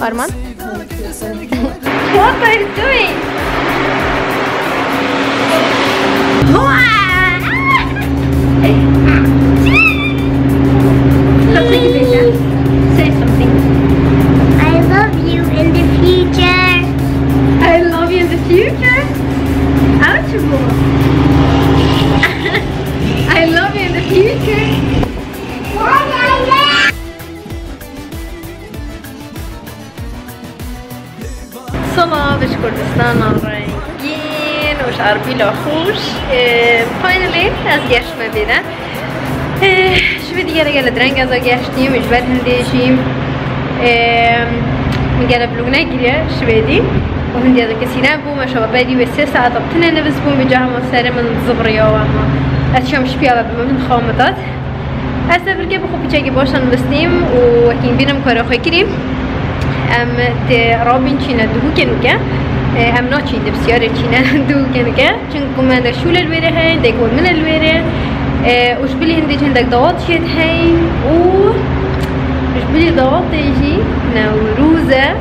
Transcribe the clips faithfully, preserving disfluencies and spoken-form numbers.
Arman? What are you doing? Say something. I love you in the future. I love you in the future? Ouch. I love you in the future. Silav ji Kurdistana rengîn û ji Erbîla xweş. Ee, finally, ez gehiştime vêre. Ee, ji vê dî gelek gelek direng ez gehiştîm, ji ber hindê jî, ee, min gelek vlog negiriye ji vê dî. Û hindê ez kesî nebûm, meşa berî wê sê saeta tune nivîs bûm, vêca hema serê min zivriya û hema ez çûyam ji piya ve bi min xwe min dat. Ez ê birke bi xwe piçekî baş nivîstîm û wekî bînim kara xwe kirî. Em dê rabîn çîne duhûkê nûke. E, em naçîn dê pisyarê çîne duhûkê nûke. Çunku me de şûle li wêrê heye, dêk we min e li wêrê. E, û ji bilî hindê hindek dawat jê diheyîn û ji bilî dawatê jî Newrûz e.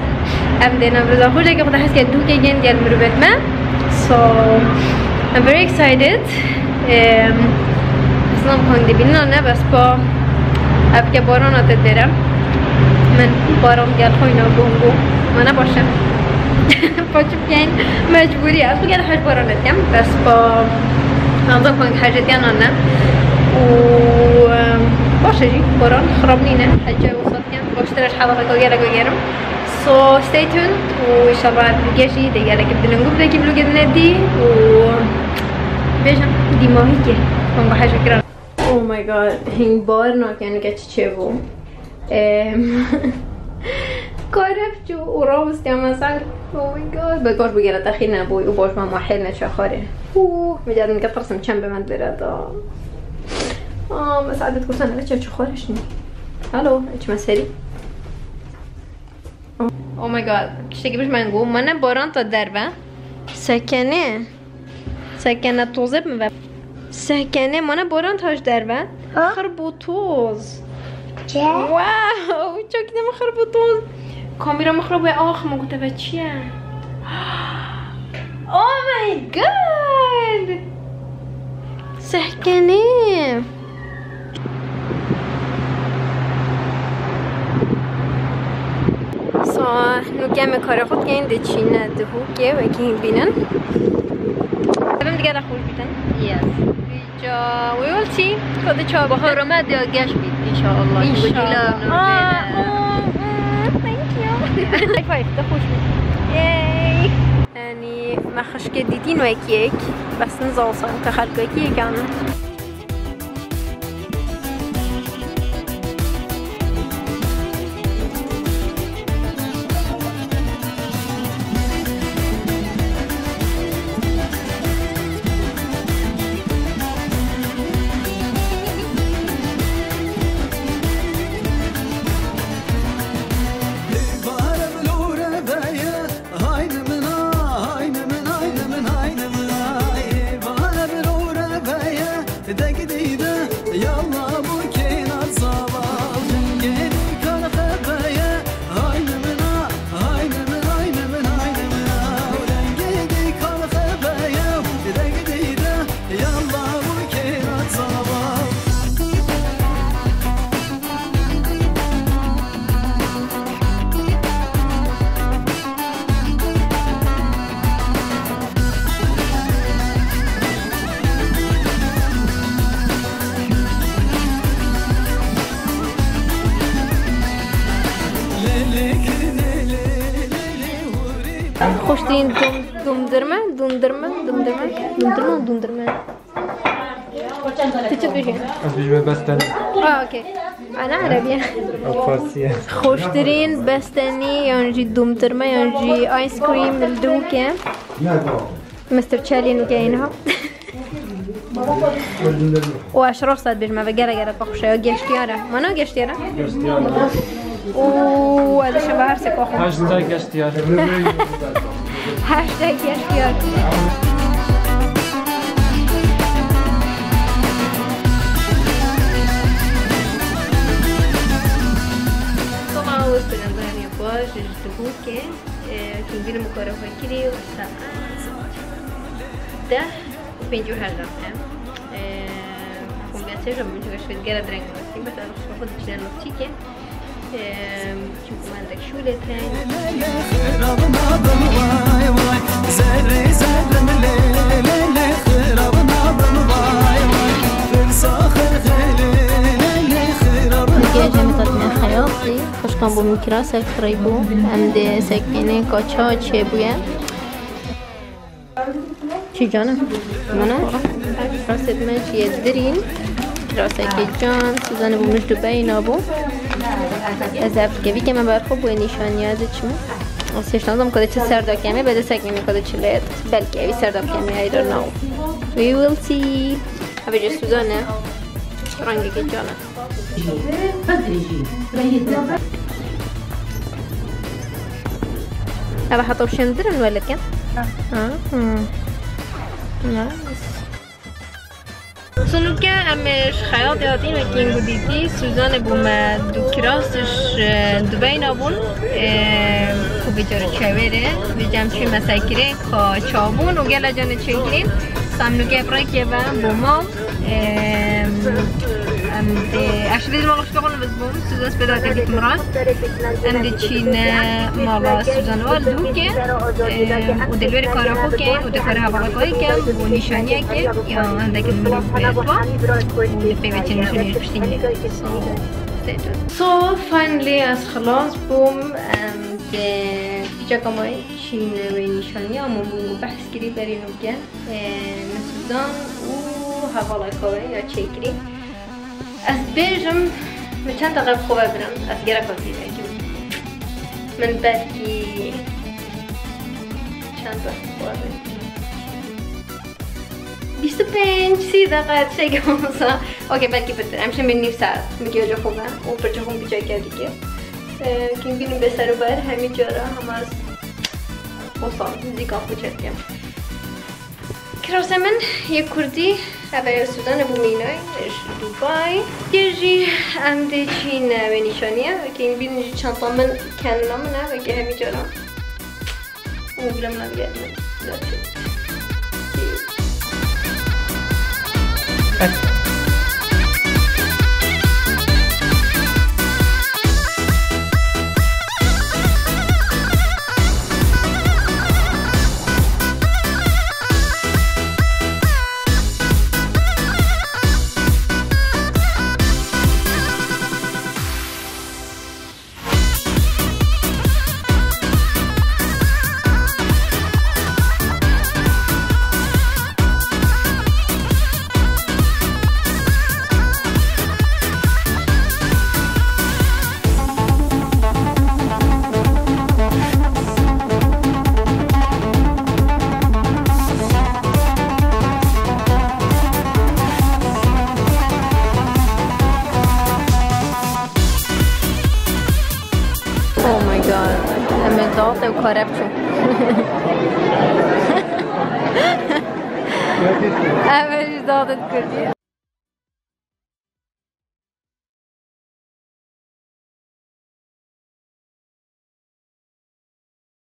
Em dê Newrûza xwe jê ke xwe de hes ke duhûkê gên gel mirovêt me. So, I'm very excited. Em, ez nam kan dibînina ne bes pa ev ke barana te dêre. Min baran gel xwîna bûm bû. Me ne baş e. Pa çi bikeyn? Mecbûrî. Ez bigere hej baran dikem. Bes pa anzam kan hejetiyan ne. Û, em, baş e jî. Baran xirab nîne. Hece wisa dikem. Baştir e ji hela xwe gelek gerim. So stay tuned û înşallah vlogê jî dê gelekî bi dilingû vlogê vlogê din e dî û bêjim dîmahîkê hûn bi hejê kirin. Oh my god, hîn bar nake nike çi çêbû. Em, kareb çû û rawestiya me ser. Oh my god, bekar bû gere texîr nebû û baş me mahêl neçe xwarê. Hû, vêca nike tirsim çend bi me divêre da. Ah, me saet dikû sen neçe çi xwarê şinî. Hello, çime serî. Oh my god, tiştekî biş me got, me ne baran ta derve. Sekenê. Sekene tozê bi me ve. Sekenê, me ne baran ta ji derve. Ha? Xirb û toz. Çe? Wow, çok ne mi xirb û toz. Kamera mi xirab e, ax, me gote ve çi ye? Oh my god. Sekenê. So, nûke me karê xwe dikeyn diçîne duhûkê wekî hîn bînin. Evim digere xweş bîtin. Yes. Ca, we will see. Xwedê çawa bîtin. Bahara me diya geş bît, înşallah. Înşallah. Aa, aa, aa, thank you. High five, de xweş bît. Yay. Yanî, me xişkê dîtîn wekî yek, bes nizanim ke xelkekî yek an. Xweştirîn dom-, domdirme, domdirme, domdirme, domdirme, domdirme. Tu çi dibêjî? Ez dibêjime bestenî. Ah, okey. Ana erebî ye. Ew farsî ye. Xweştirîn bestenî yan jî domdirme yan jî ice cream li dûke. Mister Chelî nûke yê niha. Û ez ji rasta dibêjim, ev e gelek gelek xweş e, ya geştiyar e. Mana geştiyar e? Geştiyar e. Û ez dişim ve her sê xwe. Hashtag geştiyar. Hashtag geştiyar. Tamam, wis bilen, yani, bu. Ji, ji Duhokê, e, Kingvîn û Karaxwe kirî û saet deh û pêncî û heşt deqe. E, Kombiya çêja min, çêja şwêt gera direng min, bes ez xwe diçine navçîkê. E, çimkû me endek şûlê tê. Gece mi tatmin xeyatî. Xwişkan bo min kirasek firey bû. Em dê sekînê kaça çêbûye. Çi cana? Mana? Kirasek me jî ye dirîn. Kirasekê can. Suzanê bo min ji Dubeyê nabû. Ez ev kevî keme ber xwe bûye nîşaniya ez ê çim. Ez hêşta nizam ku dê çi ser de keme, bede sekînê ku dê çi lê. Belkî evî ser de bikeme, I don't know. We will see. Ev jî Suzan e. Rengekî can e. Eve heta şên dirin welekin. Ha. Ha, hmm. Nice. Sunûke em ê ji xeyatê hatîn wekî hingû dîtî. Suzanê bo me du kiras ji Dubeyna bûn. Ê, ku vê cara çewêrê, vê cem çûyî me sekirê, ka çawa bûn û gela canê çêkirîn. Em nûke pireke ve bo mal. Em, em dê, ez şidî mala xwe nivist bûm, Suzan spêda te dît Miran. Em dê çîne mala Suzan û Duhokê, em, û dê li wêrê kara xwe ke, û dê kara hevala xwe ke, bo nîşaniyeke, ya endek mirov bi twa, û dê pê ve çi nîşaniyê piştî. So, stay tuned. So, finally, ez xilas bûm, em dê, pîçeka me çîne wê nîşaniyê, ama bûm behs kirî berî nûke. Ee, min Suzan û hevaleka wê ya çêkirî. Ez bêjim, min çend deqe bi xwe ve birin, ez gerek vî vekî. Min belkî çend deqe bi xwe ve birin. Bîst û pênc, sî deqe, tiştekî wisa. Okey, belkî pirtir. Em şin bin nîv saet. Min giya xwe ve û pirça xwe bîçeke dike. Ee, Kingvîn bê ser û ber, hemî cara, hema ez wisa, muzîka xwe çêdikim. Kirasê min yê kurdî, ev e Suzan e bo mînay, ji Dubai. Yê jî em dê çîne wê nîşaniyê, wekî em bînin jî çanta min, kenina min e, wekî hemî cara. Û bila min gelin. That's it. Oh my God. Em ê dawet ew kareb çû. Em ê ji dawet kurdî.